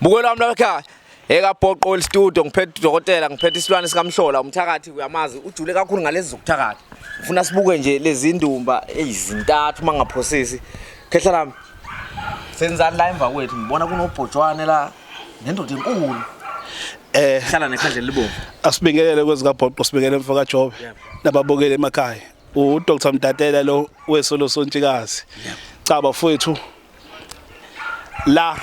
Bukela wami lapha ekaBhoqo studio, ngiphethe udokotela, ngiphethe isilwane sikamhlola, umthakathi uyamazi, ujule kakhulu ngalezi zokuthakatha. Ngifuna sibuke nje lezi ndumba eyizintathu mangaphosisi. Khehla lami. Senzani la emva kwethu? Ngibona kunobhojwane la nendoda enkulu. Hlala nekhandlela libomvu. Asibingelele kwezikaBhoqo, sibingelele mfo kaJobe nababukeli emakhaya. UDr Mtatela lo wesolo sontshikazi. Cha bafowethu, la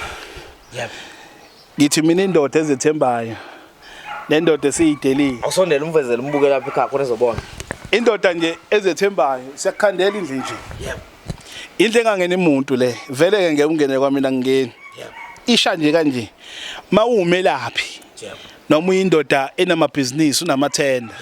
ngithi mina indoda ezethembayo nendoda esiyidelile. Awusondele umvezele umbuke lapha ekhaya khona ezobona. Indoda nje ezethembayo siyakukhandela indlu nje. Indlu engangeni umuntu le, vele ke ngeke ungene kwamina ngingeni. Isha nje kanje. Mawumelaphi noma uyindoda enamabhizinisi, unamathenda,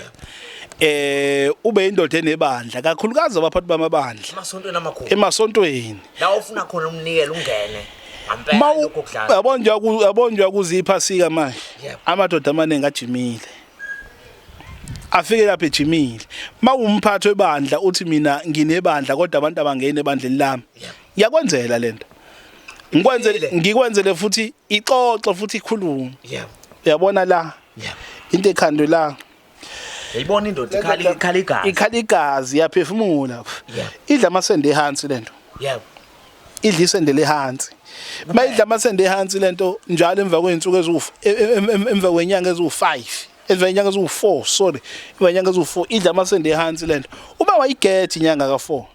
ube indoda enebandla, kakhulukazi abaphathi bamabandla emasontweni amakhulu, emasontweni la ufuna khona umnikelo ungene ngampela lokho kudlala. Yabo nje, yabo nje kuziphasika manje, amadoda amaningi ajimile, afike lapha ejimile. Mawumphathi webandla uthi mina nginebandla kodwa abantu abangeni ebandleni lami, ngiyakwenzela lento, ngikwenzele, ngikwenzele futhi ixoxe futhi ikhulume. Uyabona la, into ekhandwe la. Yayibona indoda ikhala, ikhala igazi. Ikhala igazi, iyaphefumula, idla amasende ehansi lento. Idla isende lehansi. Mayidla amasende ehansi lento njalo emva kweyinsuku eziwu emva kwenyanga eziwu5, emva kwenyanga eziwu4, sorry, emva kwenyanga eziwu4 idla amasende ehansi lento. Uma wayigetha inyanga ka4,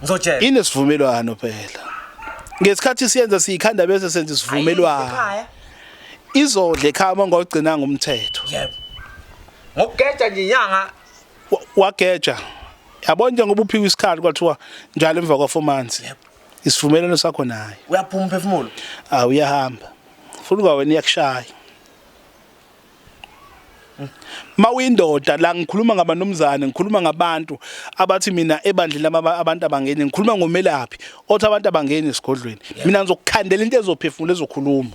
Ngizotshela. Inesivumelwano phela. Ngesikhathi siyenza siyikhanda bese senza isivumelwano. Ekhaya. Izodla ekhaya uma ungawugcinanga umthetho. Ngokugeja nje inyanga. Wageja. Yabona njengoba uphiwe isikhathi kwathiwa njalo emva kwa 4 months. Isivumelwano sakho naye. Uyaphuma umphefumulo. Ah, uyahamba. Futhi kwawena iyakushaya. Mawuyindoda la, ngikhuluma ngabanumzane, ngikhuluma ngabantu abathi mina ebandleni lami abantu abangeni, ngikhuluma ngomelaphi othi abantu abangeni esigodlweni. Mina ngizokukhandela into ezophefumula, ezokhuluma.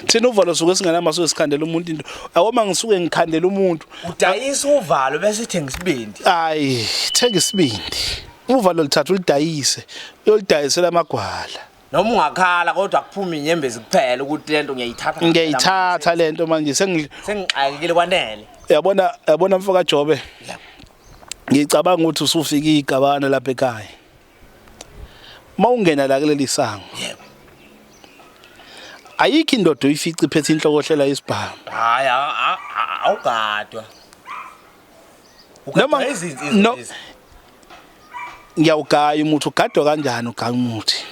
Thina uvalo suke singenama, suke sikhandela umuntu into awoma, ngisuke ngikhandela umuntu. Udayisa uvalo bese ithenga isibindi. Ayi, thenga isibindi, uvalo lithatha ulidayise, uyolidayisela amagwala. Noma ungakhala kodwa kuphuma inyembezi kuphela ukuthi lento ngiyayithatha. Ngiyayithatha lento manje. Sengixakekile kwanele. Yabona, yabona mfoka Jobe, ngicabanga ukuthi usufika igabana lapha ekhaya. Mawungena la kuleli sango, ayikho indoda oyifica iphethe inhlokohlela yesibhamu. Hayi, awugadwa. Noma Ugadwa izinsizwa no lezi. Ngiyawugaya umuthi. Ugadwa kanjani ugaya umuthi?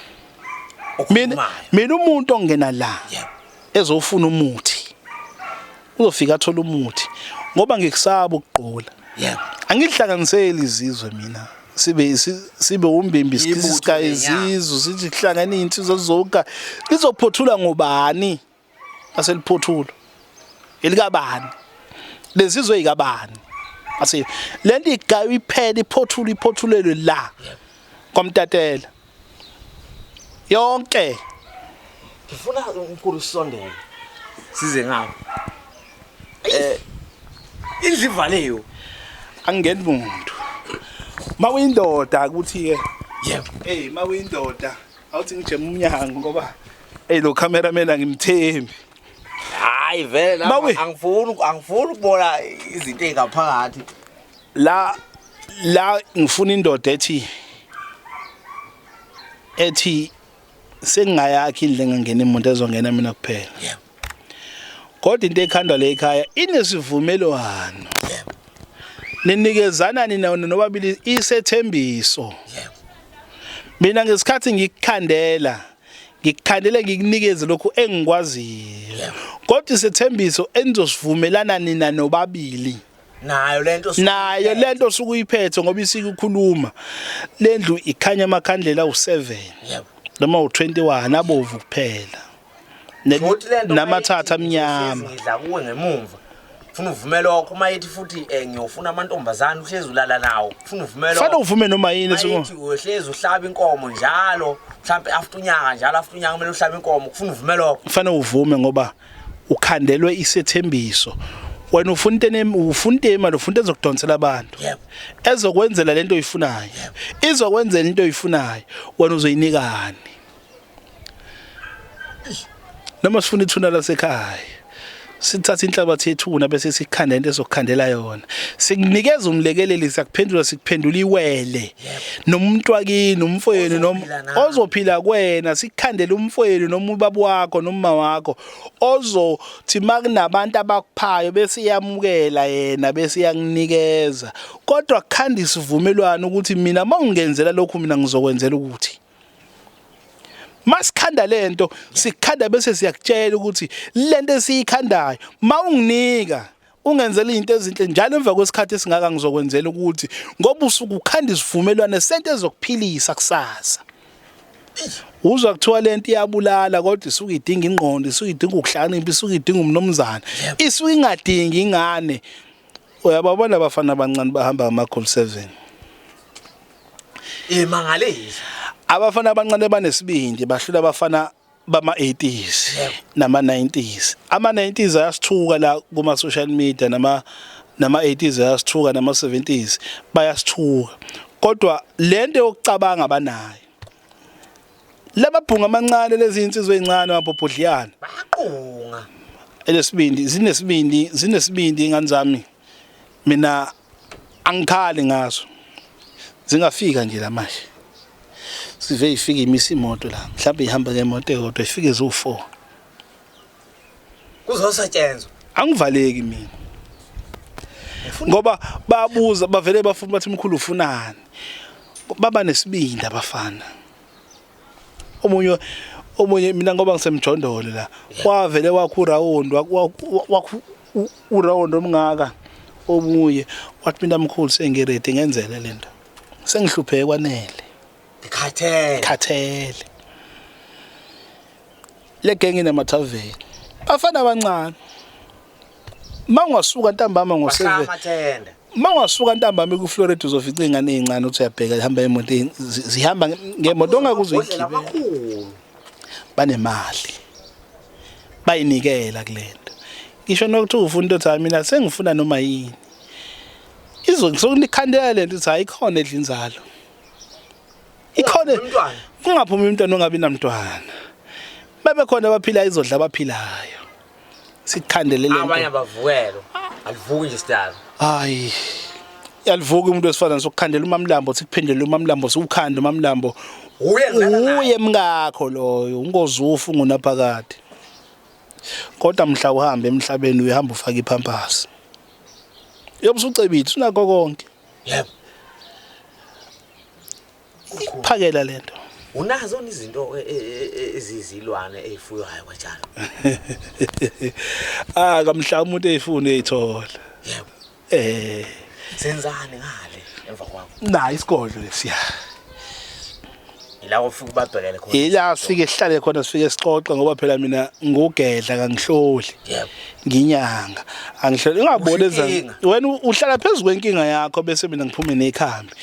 Mina Okhulumayo. Mina umuntu ongena la ezofuna umuthi uzofika athola umuthi ngoba ngikusaba ukugqola. Angihlanganiseli izizwe mina, sibe sibe umbimbi. Ibutho Sika lenyanga. izizwe sithi kuhlangene insizwa zonke, lizophothula ngobani aseliphothula, elikabani lezizwe, ikabani ase lento igayo iphela, iphothula, iphothulelwe la kwaMtatela yonke. Ngifuna umkhulu sisondele size ngapha, indlu ivaliwe. Angingeni muntu. Mawuyindoda ukuthi ke hey, mawuyindoda awuthi ngijeme umnyango ngoba hey, lo cameraman angimthembi. Hayi vele la angifuni ukubona izinto ezingaphakathi. La la ngifuna indoda ethi sengingayakhi indlu engangena umuntu, ezongena mina kuphela. Kodwa into ekhandwa le ekhaya inesivumelwano. Ninikezana nina nobabili isethembiso. Mina ngesikhathi ngikukhandela, ngikukhandele ngikunikeze lokhu engikwaziyo, kodwa isethembiso enizosivumelana nina nobabili nayo lento. Nayo lento osuke uyiphethe ngoba isikukhuluma. Lendlu ikhanya amakhandlela awu7 noma u21 abovu kuphela. Futhi lento Namathatha amnyama. Ngidla kuwe ngemumva, funa uvume lokho. Uma ethi futhi ngiyofuna amantombazane, uhlezi ulala nawo, funa uvume lokho. Fanele uvume noma yini. Mayithi uhlezi uhlaba inkomo njalo, mhlambe after unyaka, njalo after unyaka kumele uhlabe inkomo, kufuna uvume lokho. Fanele uvume ngoba ukhandelwe isethembiso. Wena ufuna into ufuna into imali, ufuna into ezokudonsela abantu, ezokwenzela lento oyifunayo, izokwenzela into oyifunayo. Wena uzoyinikani? Noma sifuna ithuna lasekhaya, sithatha inhlabathi yethuna bese sikhanda into esokukhandela yona. Sikunikeza umlekeleli, siyakuphendula, sikuphendula iwele nomuntu wakini, umfowenu, noma ozophila kuwena. Sikukhandele umfowenu noma ubaba wakho noma wakho ozothi makunabantu abakuphayo bese iyamukela yena bese iyakunikeza. Kodwa kukhanda isivumelwano ukuthi mina mawungenzela lokhu, mina ngizokwenzela ukuthi. Masikhanda lento, sikhanda bese siyakutshela ukuthi lento esiyikhandayo, mawunginika ungenzela izinto ezinhle njalo emva kwesikhathi esingaka ngizokwenzela ukuthi, ngoba usuke ukhanda isivumelwano sento ezokuphilisa kusasa. Uzwa kuthiwa lento iyabulala, kodwa isuke idinga ingqondo, isuke idinga ukuhlakanipha, isuke idinga umnomzana, isuke ingadingi ingane. Uyababona abafana abancane bahamba ngama-call 7. Imangalisa. Abafana abancane banesibindi, bahlula abafana bama-80s nama-90s. Ama-90s ayasithuka la kuma-social media, nama-80s ayasithuka, nama-70s bayasithuka, kodwa lento yokucabanga banayo. Lababhunga amancane, lezi insizwa ezincane, amabhobhodliyana Bayaqunga. Elesibindi, zinesibindi, zinesibindi ingane zami. Mina angikhali ngazo. Zingafika nje la manje, sive ifike imisa imoto la, mhlawumbe ihamba ngemoto eyodwa, ifike ziwu-4. Kuzosetshenzwa. Angivaleki mina ngoba babuza, bavele bafuna, bathi mkhulu ufunani. Baba nesibindi abafana. Omunye mina ngoba ngisemjondolo la, wavele wakho uround, wakho uround omngaka. Omunye wathi mina mkhulu sengiready, ngenzele lento, sengihlupheke kwanele. Ngikhathele. Khathele. Le genge inamathaveni, bafana abancane. Mangwasuka ntambama ngo7, Bahlamathenda. Mangwasuka ntambama ku Florida, uzofica ingane ezincane, uthi uyabheka ihamba emoto, zihamba ngemoto ongakuze Amabhodlela uyigibele. Amakhulu. Banemali, bayinikela kulento. Ngisho nokuthi ufuna into, uthi hayi mina sengifuna noma yini, izokunikhandela lento, uthi hayi ikhona edla inzalo, ikhona. Umntwana. Kungaphumi umntwana, ongabi namntwana, babe khona abaphilayo, izodla abaphilayo, sikhandele Abanye lento. abavukelwa. Alivuki nje sidalo. Hayi, yalivuka umuntu wesifazane, sokukhandela umamlambo, sikuphendele umamlambo, siwukhanda umamlambo. Uye ngilala naye. Uye mngakho loyo, ungozufu ngunaphakade. Kodwa mhla uhamba emhlabeni, uyahamba ufaka ipampers, yobe usucebile, unakho konke. Phakela lento. Unazo izinto ezizilwane ezifuywayo kanjalo? Ah, kamhla umuntu eyifuna eyithola. Senzani ngale emva kwakho? Nayi isigodlo lesiya. Ila ufika ubabhekele khona. Ila sifike sihlale khona, sifike sixoxe, ngoba phela mina ngugedla, kangihloli. Nginyanga, angihloli, ungaboni Usho inkinga. Wena uhlala phezulu kwenkinga yakho, bese mina ngiphume nekhambi.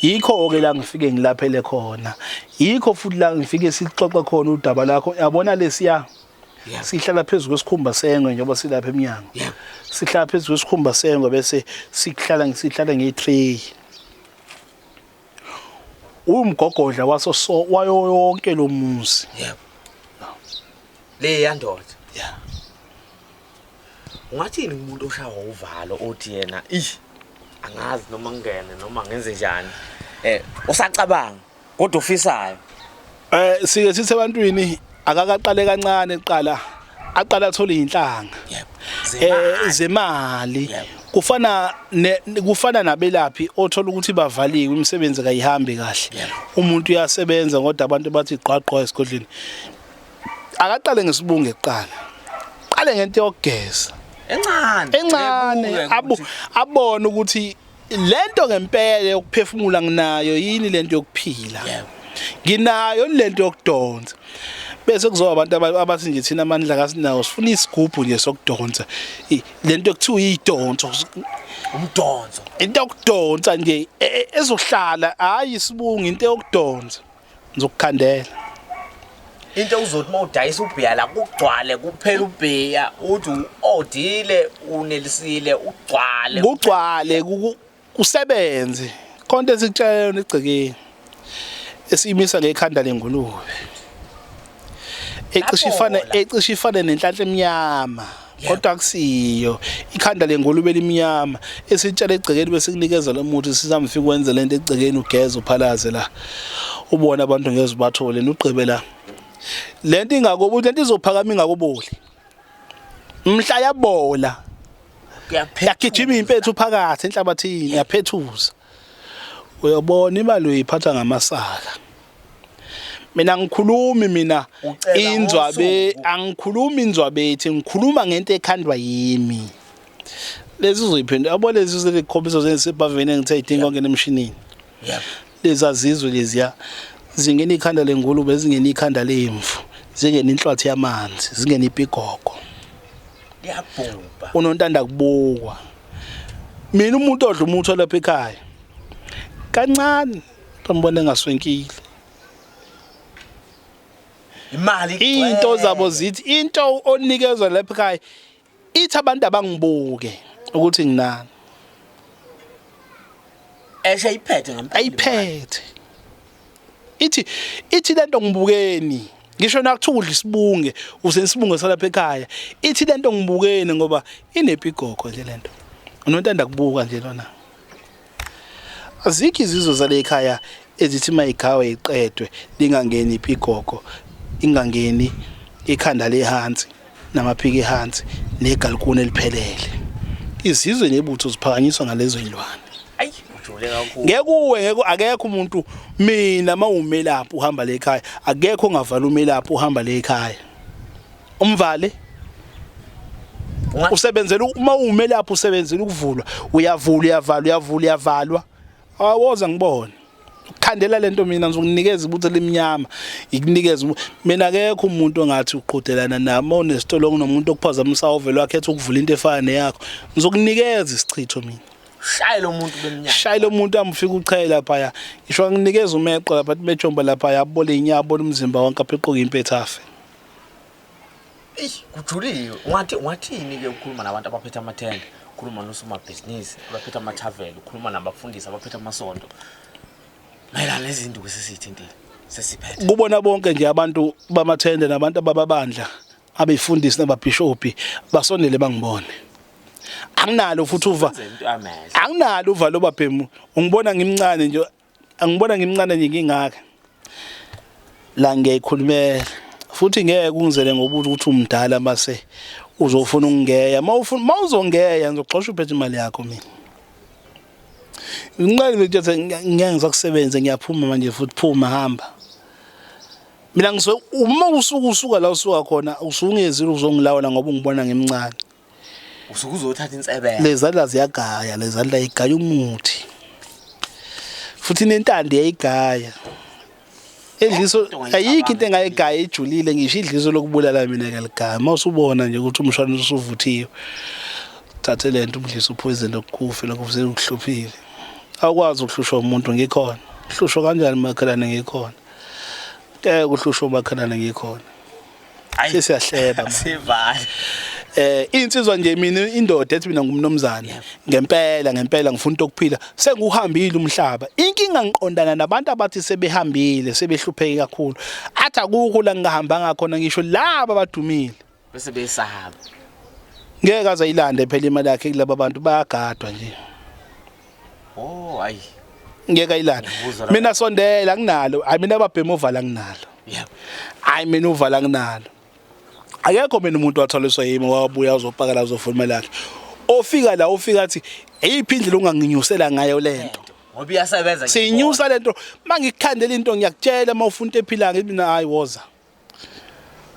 Yikho ke la ngifike ngilaphele khona, yikho futhi la ngifike sixoxe khona udaba lakho, yabona lesiya. Sihlala phezulu kwesikhumba sengwe, njengoba silapha eminyango. Sihlala phezulu kwesikhumba sengwe, bese sihlala ngetray, umgogodla waso so wayo yonke lo muzi. Yebo. Le yandoda. Yeah. Ungathini kumuntu oshawa uvalo, othi yena ih angazi noma ngene noma ngenze njani? Usacabanga kodwa ufisayo. Sike sithi ebantwini akakaqale kancane kuqala, aqala athola inhlanga zemali. Kufana nabelaphi othola ukuthi bavaliwe, imisebenzi kayihambi kahle. Umuntu uyasebenza kodwa abantu bathi gqwaqwa esigodlweni. Akaqale ngesibunge kuqala, qale ngento yokugeza Encane. Encane. Ebuke Abone ukuthi lento ngempela yokuphefumula nginayo yini, lento yokuphila nginayo lento yokudonsa. Bese kuzoba abantu abathi nje thina amandla kasinawo, sifuna isigubhu nje sokudonsa, lento ekuthiwa idonso. Umdonso. Into yokudonsa nje ezohlala, hayi isibungu, into yokudonsa ngizokukhandela. Into uzothi mawudayisa ubhiya la kugcwale, kuphela ubhiya, uthi uodile, unelisile, ugcwale. Kugcwale, kusebenze konke esikutshela yona egcekeni, esiyimisa ngekhanda lengulube. Ecishe ifane Labola. ecishe ifane nenhlanhla emnyama. Kodwa akusiyo. Ikhanda lengulube limnyama esitshala egcekeni bese kunikeza lo muthi sizamfika wenze lento egcekeni ugeze uphalaze la. Ubona abantu ngeze ubathole nugqibe la. Lento ingakubo lento izophakama ingakuboli. Mhla yabola yagijima impethu phakathi enhlabathini yaphethuza. Uyabona imali uyiphatha ngamasaka. Mina ngikhulumi mina Ucela inzwabe ngosuku. angikhulumi inzwabethi ngikhuluma ngento ekhandwa yimi. Lezi uzoyiphinda yabo lezi zikhombisa zensibhaveni engithe idinga konke emshinini. Yebo. Lezi azizwe leziya zingena ikhanda lengulube zingena ikhanda lemvu zingena inhlwathi yamanzi zingena ipigogo. Liyabhubha. Unontanda kubukwa. Mina umuntu odla umuthi lapha ekhaya kancane tombona engaswenkile. Imali Into zabo zithi into onikezwa lapha ekhaya ithi abantu abangibuke ukuthi nginani. Eshe iphethe ngempela. Ayiphethe. Ithi lento ngibukeni. Ngisho nakuthiwa udla isibunge, usenisibunge salapha ekhaya. Ithi lento ngibukeni ngoba inepigogo nje lento. Unontanda kubuka nje lona. Azikho izizwe zale ekhaya ezithi mayigawe iqedwe lingangeni ipigogo, ingangeni ikhanda lehansi namaphiki ehansi negalikuni eliphelele. Izizwe nebutho ziphakanyiswa ngalezo zilwane. Ayi, ujule kakhulu. Ngeke uwe ngeke akekho umuntu mina mawumelaphi uhamba le ekhaya akekho ongavala umelaphi uhamba le ekhaya. Umvale usebenzela uma umelaphi usebenzela ukuvulwa uyavula uyavala uyavula uyavalwa. Awoza ngibone. Khandela lento mina ngizokunikeza ibutho lemnyama ikunikeza mina akekho umuntu ongathi uqhudelana nami onesitolo kunomuntu okuphazamisa ovele wakhetha ukuvula into efana neyakho ngizokunikeza isichitho mina. Shayela umuntu bemnyama. Shayela umuntu amfika uchele lapha ya. Ngisho nginikeza umeqo lapha athi bejomba lapha yabole inyawo abole umzimba wonke aphequka impethu afe. Eish, kujuliwe. Ungathi ungathini ke ukukhuluma nabantu abaphethe amathende, ukhuluma nosomabhizinisi, abaphethe amathaveni, ukhuluma nabafundisi abaphethe amasonto. Mayelana nezinto esisithintile. Sesiphethe. Kubona bonke nje abantu bamathende nabantu abababandla abefundisi nababhishobhi basondele bangibone. Anginalo futhi uva Into amehlo. anginalo uvalo babhemu ungibona ngimncane nje angibona ngimncane nje ngingaka. La ngiyayikhulumela futhi ngeke ungizele ngobuthi ukuthi umdala mase uzofuna ukungeya mawufuna mawuzongeya ngizoxosha uphethe imali yakho mina. Nginqele nje ngeke ngisakusebenza ngiyaphuma manje futhi phuma hamba. Mina ngiso uma usuka usuka la usuka khona usungezile uzongilawula ngoba ungibona ngimncane. Usuke uzothatha insebela. Lezandla ziyagaya lezandla igaya umuthi. Futhi nentando iyayigaya. Edliso ayikho into engayigaya ejulile ngisho idliso lokubulala mina ngiyaligaya. Mawusubona nje ukuthi umshwana usuvuthiwe. Thathe lento umdliso poison lokufa lokuvuse ukuhluphile. Awukwazi ukuhlushwa umuntu ngikhona. Hlushwa kanjani makhelwane ngikhona? Ngeke uhlushwe umakhelwane ngikhona. Sesiyahleba manje. Sivale. Insizwa nje mina indoda ethi mina ngumnomzane ngempela ngempela ngifuna into okuphila senguhambile umhlaba. Inkinga ngiqondana nabantu abathi sebehambile sebehlupheke kakhulu. Athi akukho la ngingahambanga khona ngisho laba abadumile. Bese besahamba. Ngeke aze ayilande phela imali yakhe kulaba bantu bayagadwa nje. Oh, ayi. Ngeke ayilande. Ngiyakuzwa lapho. Mina sondela nginalo. Hayi mina ababhema uvala nginalo. Yebo. Hayi mina uvala nginalo. Akekho mina umuntu wathwaliswa yimi wabuya uzopaka la uzofuna imali yakhe. Ofika la ufika athi eyiphi indlela onganginyusela ngayo lento. Ngoba iyasebenza. Siyinyusa lento mangikukhandela into ngiyakutshela mawufuna into ephilayo ngithi mina hayi woza.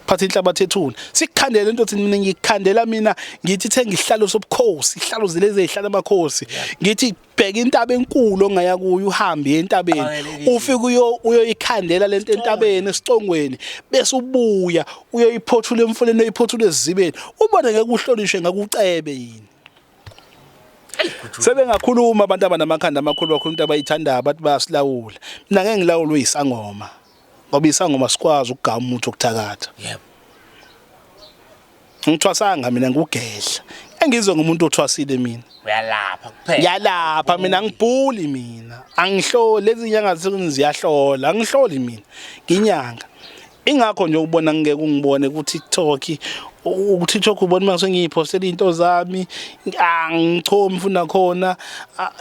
Phatha inhlabathi ethuna. Sikukhandela into thina mina ngikukhandela mina ngithi thenga isihlalo sobukhosi, isihlalo lezi ezihlala amakhosi. Ngithi bheka intaba enkulu ongaya kuyo uhambe entabeni. Abalekile. Ufike uyoyikhandela lento entabeni esicongweni bese ubuya uyoyiphothula emfuleni uyiphothula esizibeni. Ubone ngeke uhlonishwe ngakucebe yini. Sebengakhuluma abantu abanamakhanda amakhulu bakhuluma into abayithandayo bathi bayasilawula. Mina ngeke ngilawulwe isangoma. Ngoba isangoma sikwazi ukugama umuthi wokuthakatha. Yebo. Ngithwasanga mina ngugedla. Engizwe ngumuntu othwasile mina. Uyalapha kuphela. Ngiyalapha mina ngibhuli mina. Angihloli lezi nyanga ziyahlola, angihloli mina. Nginyanga. Ingakho nje ubona ngeke ungibone ku TikTok, ku TikTok ubona mase ngiyiphostela izinto zami, angichomi funa khona.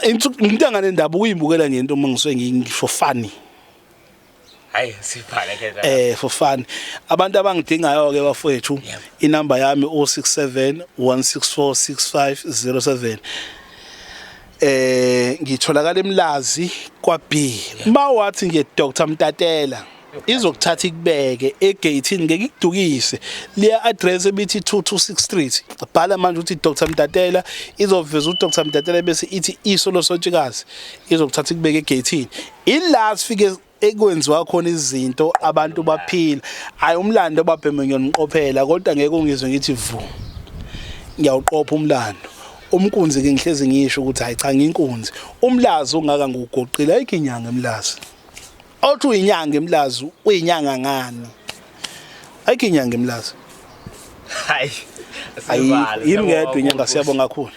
Into ngane ndaba ukuyibukela nje into uma ngisuke ngi for funny. Hayi, sibhale ke. For fun. Abantu abangidingayo ke bafowethu, inamba yami 067 164 6507. Ngitholakala eMlazi kwa B. Bawathi nje Dr Mtatela, izokuthatha ikubeke egate, ngeke ikudukise. Liya address ebithi 226 Street, bhala manje uthi Dr Mtatela, izoveza uDr Mtatela bese ithi iso losotshikazi, izokuthatha ikubeke egate. Ila sifike ekwenziwa khona izinto, abantu baphila. Hayi, umlando babheme ngiyoniqophela, kodwa ngeke ungizwe ngithi vu ngiyawuqopha umlando. Umkunzi ke ngihlezi ngisho ukuthi hayi cha, nginkunzi umlazi ungaka ngugoqile, ayikho inyanga emlazi. Othi uyinyanga emlazi, uyinyanga ngani? Ayikho inyanga emlazi. Hayi. Ayikho. Yimi ngedwa inyanga. Siyabonga kakhulu.